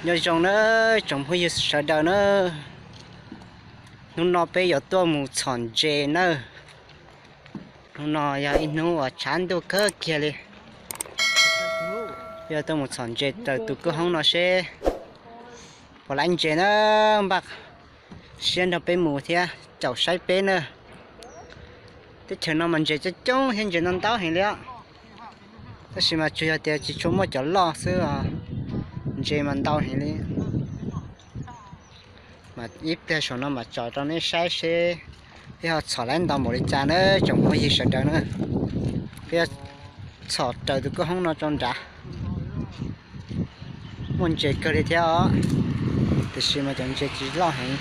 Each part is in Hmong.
Nyob zoo nawb tsoom phooj ywg sawv daws na, hnub no peb yuav tuaj mus txhom ntses nawb. Hnub no yog ib hnub uas tshav ntuj kawg kiag li. Peb yuav tuaj mus txhom ntses raws tus kwj hoob no seb puas laib ntses na, npaj siab nrog peb mus thiab caum saib peb na. Teb chaws no mas ntses coob coob thiab ntses ntau ntau heev li os. Tab sis mas tsuas yog tias tsis tshua muaj cov loj xwb, ntses mas ntau heev li. Mas ib pliag saum no mam tsom rau nej saib seb peb ho txhom laib ntau npaum li cas na tsoom phooj ywg sawv daws na. Peb yuav txhom raws tus kwj hoob no rau nrad. Muaj ntses kawg li thiab os, tiam sis mas cov ntses tsis loj heev.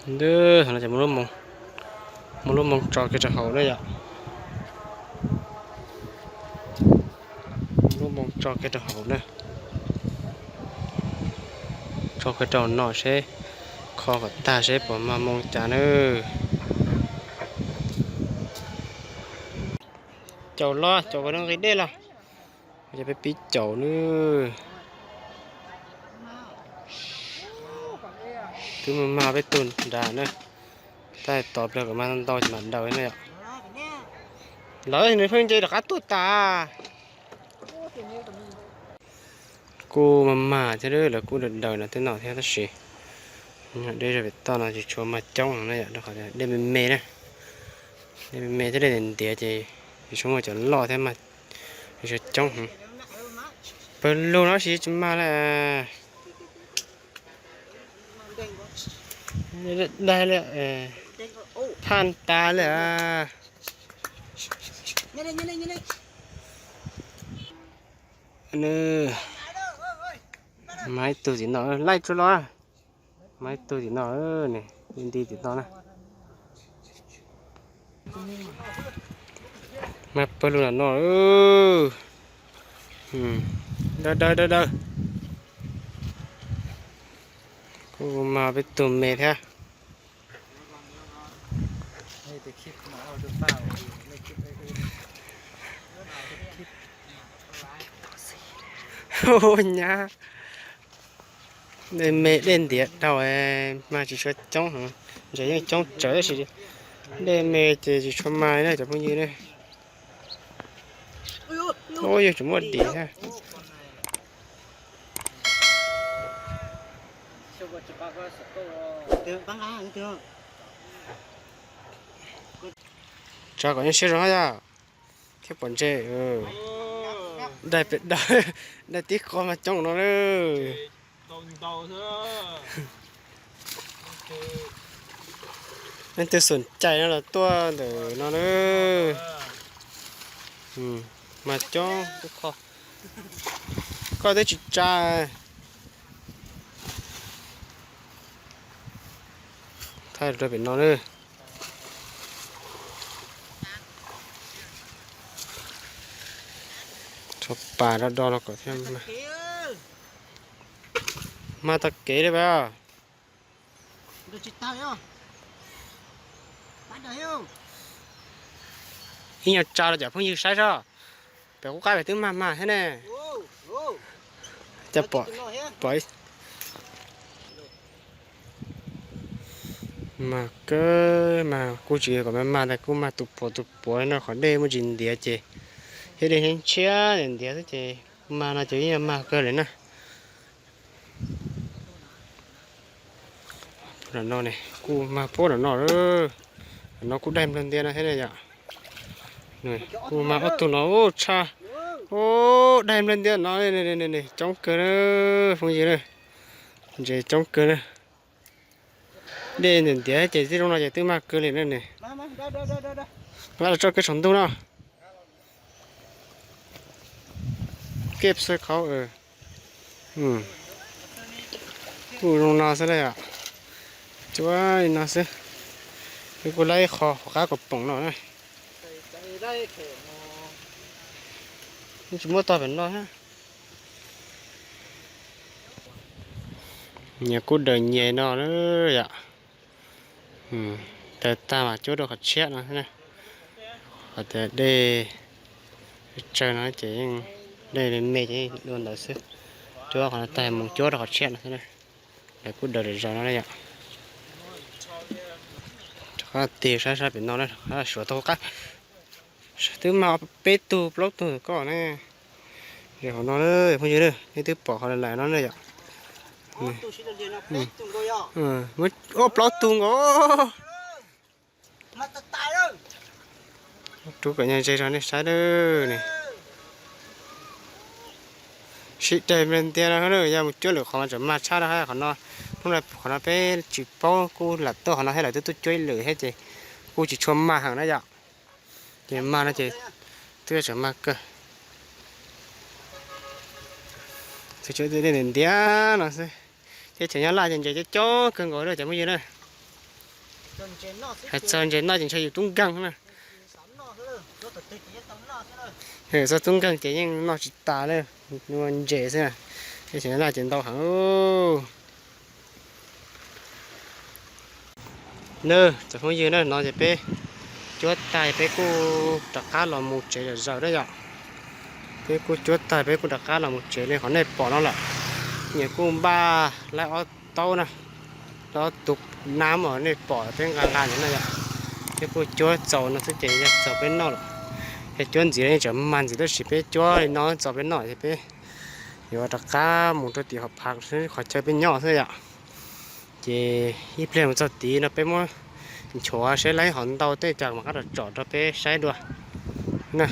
Ntawd no ces muaj lub moo tso kiag rau hauv na yom. Muaj lub moo tso kiag rau hauv na. Tso kiag rau no seb, kho kom tag seb puas mag moo cas na. Caum los, caum kom nqis dej los. Ces peb pib caum na. Twb mag mag peb tug nrad na. Tab tom pliag kom mag ntau ces mam daws na yom. Lawv nws pheej nce rov qab tuaj tas. Kuj mag mag thiab, lawv kuj daws daws no tej no thiab tab sis dej zog pem toj no tsis tshua mag coob no na yom, rau qhov dej me me na. Dej me me thiab dej ntiav ntiav ces tsis tshua muaj cov loj thiab mag tsis tshua coob heev. Pawg lug no tab sis tsis mag li. Daig li, thaj tas li. Nws, mas ib tug tim no, laij tsuag los. Mas ib tug tim no, nti tim no na. Mas pawg lug no no. Daws daws daws daws. Kuj mas peb tug me thiab. Nyab, dej me dej ntiav dhau, mag tsis tshua coob heev, ntses yeej coob tsawv tab sis dej me ces tsis tshua mag na cov phooj ywg ne. Ub, yog tseem muaj dim thiab. Tsa kom yeej siab zoo yom. Thiab pom ntses, daig pem daws, daig tib qho mas coob no na. Leej twg xom cai no los tuaj ntawm no na. Mas coob, koj twb tsis tsa. Thaij rau pem no na. Tso pas do do los kom thiaj mag. Mag tag kev li pas. Ib nyuag tsa los cov phooj ywg saib soj. Pem qub qab pem twb mag mag thiab ne. Cas pom, pom. Mag kawg mas kuj tsis yog kom mag mag ntag, kuj mag tus puav tus puav no, qhov dej muaj tsis ntiav ces thiab dej ntshiab ntshiab ntiav xwb ces mag no ces yeej mag kawg li na. Ram no ne kuj mag puag ram no, ram no kuj daig nplawg ntias no thiab ne yom. Kuj mag ob tug no tshaj, daig nplawg ntias no, coob kawg na, phooj ywg na, ntses coob kawg na. Dej ntiav ntiav ces tib zoo no ces twb mag kawg li na ne. Los tso kiag saum ntug no. Kej psawg khaub. Kuj zoo no xwb na yom. Tsuas li no xwb. Wb kuj laib ib qho hauv qab kom poom no na. Tsis muab tog pem no thiab. Nyias kuj daws nyias no na yom. Daws tag mas cuab rau qhov tshiab no. Qhov tias dej tsawg no ces yeej Dej me ces dua ntawd xwb. Cuab qhov no tag mus cuab rau qhov tshiab no xwb. Lawv kuj daws zom zaws no na yom. Rov qab tig saib sab pem no na, rov qab suav tau qab. Twb mag peb tug plaub tug koj ne. Ze hauv no na phooj ywg na, nej twb pom qhov lais no na yom. Muaj ob plaub tug nkaus. Rub kom nyuag ntse rau nej saib ne. Sib deg me ntiag no, yog mus cuab lwm qhov mas tseem mag tshaj no. Qhov no, hnub no qhov no peb tsis paub, kuj lam tuaj qhov no thiab, lawv twb tuaj cuab ib lwm thiab ces kuj tsis tshua mag heev na yom. Ces mag no ces twb tseem mag kawg. Tsuas cuab dej ntiag ntiag no xwb. Teb chaws Nyab Laj ces ntses coob coob kawg nkaus na cov phooj ywg na. Hais txog ntses noj ces ntshai yus tub nkeeg na. Txog tub nkeeg ces yeej noj tsis tas li, ntses xwb. Teb chaws Nyab Laj ces ntau heev. Nawb cov phooj ywg na, no ces peb cuab tag peb kuj rov qab los mus tsev zom zaws na yom. Peb kuj cuab tag peb kuj rov qab los mus tsev li qhov nej pom no lawm. Nyias kuj npaj laib ob taub na, ob tug nab uas nej pom peb nqa nqa ntawd na yom. Peb kuj cuab txaus no xwb ces yog txaus peb noj lawm. Es cuab ntxiv yeej tseem mag ntxiv tab sis peb cuab li no txaus peb noj ces peb yuav rov qab mus rau tim hauv phav xwb, qhov chaw peb nyob xwb yom. Ces ib pliag mus txog tid no peb muab nchuav seb laib hov ntau tej cas mam qab los tsom rau peb saib dua na.